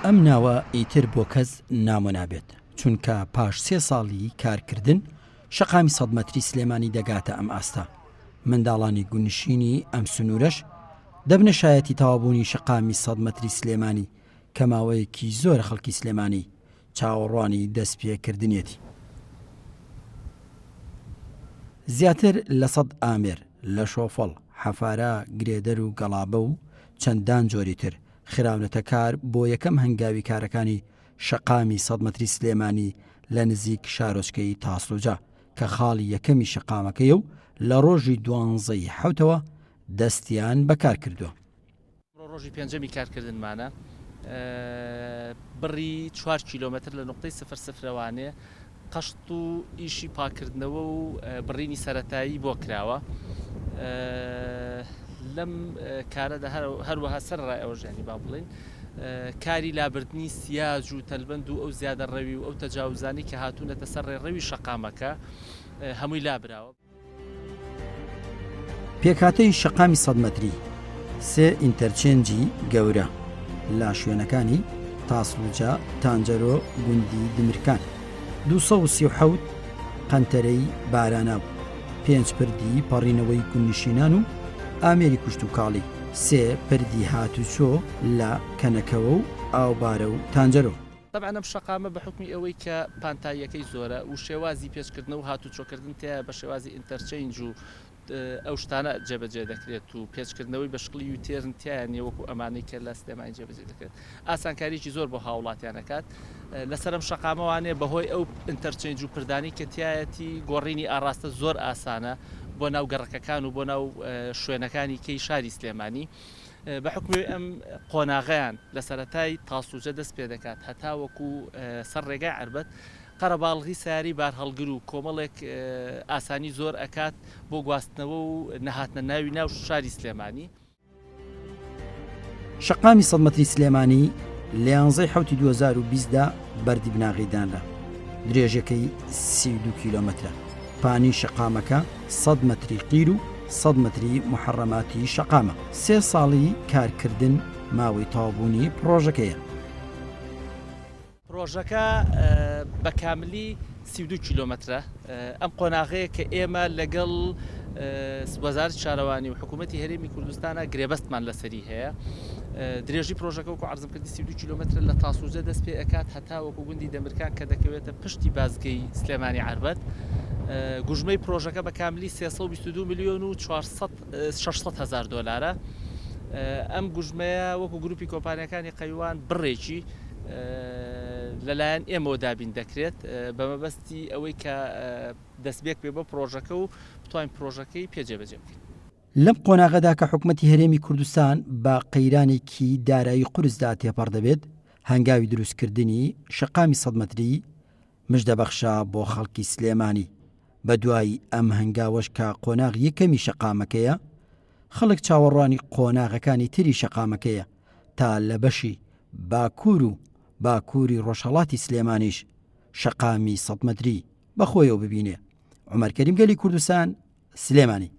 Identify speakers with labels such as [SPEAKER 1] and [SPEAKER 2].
[SPEAKER 1] ئەم ناوە ئیتر بۆ کەس نامۆ نابێت، چونکە پاش سێ ساڵی کارکردن شەقامی سەد مەتری سلێمانی دەگاتە ئەم ئاستە، منداڵانی گوندنشینی ئەم سنوورەش دەبنە شایەتی تەواوبوونی شەقامی سەد مەتری سلێمانی کە ماوەیەکی زۆرە خەڵکی سلێمانی چاوەڕوانی دەستپێکردنیەتی. زیاتر لە سەد ئامێر لە شۆفڵ، حەفارە، گرێدەر و گەڵابە و چەندان جۆری تر خراونەتە کار بۆ یەکەم هەنگاوی کارەکانی شەقامی سەد مەتری سلێمانی لە نزیک شارۆچکەی تاسڵوجە کە خاڵی یەکەمی شەقامەکەیە و لە ڕۆژی دوانزە ی حەوتەوە دەستیان بەکار کردووە.
[SPEAKER 2] ئەمڕۆ ڕۆژی پێنجەمی کارکردنمانە، بڕی چوار کیلۆمەتر لە نوقتەی سفر سفرەوانێ قەشت و ئیشی پاککردنەوە و بڕینی سەرەتایی بۆ کراوە. لەم کارەدا هەروەها سەرەڕای ئەوەش یانی با بڵێین کاری لابردنی سیاج و تەلبەند و ئەو زیادەڕەوی و ئەو تەجاوزانەی کە هاتوونەتە سەر ڕێڕەوی شەقامەکە هەمووی لابراوە.
[SPEAKER 1] پێکهاتەی شەقامی سەد مەتری، سێ ئینتەرچێنجی گەورە لە شوێنەکانی، تاسڵوجە، تانجەرۆ، گوندی دمرکان، 237 قەنتەرەی باراناو، پێنج پردی پەڕینەوەی گوندنشینان و ئامێری کشتوکاڵی، سێ پردی هاتوچۆ لە کەنەکەوە و ئاوبارە و تانجەرۆ.
[SPEAKER 2] تەبعەن ئەم شەقامە بە حوکمی ئەوەی کە پانتاییەکەی زۆرە و شێوازی پێچکردنەوە و هاتوچۆکردن تیایە بە شێوازی interchange و ئەو شتانە جێبەجێ دەکرێت و پێچکردنەوەی بە شکڵی U-turn تیایا نیە وەکو ئەمانەی کە لە سلێمانی جێبەجێ دەکرێت ئاسانکاریی زۆر بۆ هاوڵاتیان ئەکات لەسەر ئەم شەقامەوانێ بەهۆی ئەو interchange و پردانەی کە تیایەتی گۆڕینی ئاڕاستە زۆر ئاسانە بۆ ناو گەڕەکەکان و بۆ ناو شوێنەکانی کەی شاری سلێمانی. بە حوکمی ئەم قۆناغەیان لە سەرەتای تاسوجە دەست پێ دەکات هەتاوەکو سەر ڕێگای عەربەت، قەرەباڵغی سەیارەی بارهەڵگر و کۆمەڵێک ئاسانی زۆر ئەکات بۆ گواستنەوە و نەهاتنە ناوی ناو شاری سلێمانی.
[SPEAKER 1] شەقامی سەد مەتری سلێمانی لە یانزەی حەوتی 2020 دا بەردی بناغەی دانرا، درێژەکەی 32 کیلۆمەترە. پانی شەقامەکە سەد مەتری قیر و سەد مەتری موحەڕەماتی شەقامە. سێ ساڵی کارکردن ماوەی تەواوبوونی پڕۆژەکەیە.
[SPEAKER 2] پڕۆژەکە بە کاملی 32 کیلۆمەترە، ئەم قۆناغەیە کە ئێمە لەگەڵ وەزارەتی شارەوانی و حکوومەتی هەرێمی کوردستانە گرێبەستمان لەسەری هەیە. درێژی پرۆژەکە وەکو عەرزم کردی 32 کیلۆمەترە لە تاسوجە دەست پێ ئەکات هەتا وەکو گوندی دەمرکان کە دەکەوێتە پشتی بازگەی سلێمانی عەربەت. گوژمەی پرۆژەکە بە کاملی 322 ملیۆن و 600 هەزار دۆلارە. ئەم گوژمەیە وەکو گروپی کۆمپانیاکانی قەیوان بڕێکی لەلایەن ئێمەوە دابین دەکرێت بە مەبەستی ئەوەی کە دەستبێک بێ بۆ پرۆژەکە و بتوانین پرۆژەکەی پێ جێبەجێ بکەین.
[SPEAKER 1] لەم قۆناغەدا کە حکومەتی هەرێمی کوردستان بە قەیرانێکی دارایی قورسدا تێپەڕ دەبێت، هەنگاوی دروستکردنی شەقامی سەد مەتری مژدەبەخشە بۆ خەڵکی سلێمانی، بەدوای ئەم هەنگاوەش کە قۆناغی یەکەمی شەقامەکەیە، خەڵک چاوەڕوانی قۆناغەکانی تری شەقامەکەیە تا لە بەشی باکوور و باکووری ڕۆژهەڵاتی سلێمانیش شەقامی سەد مەتری بەخۆیەوە ببینێ. عومەر کەریم گەلی کوردستان، سلێمانی.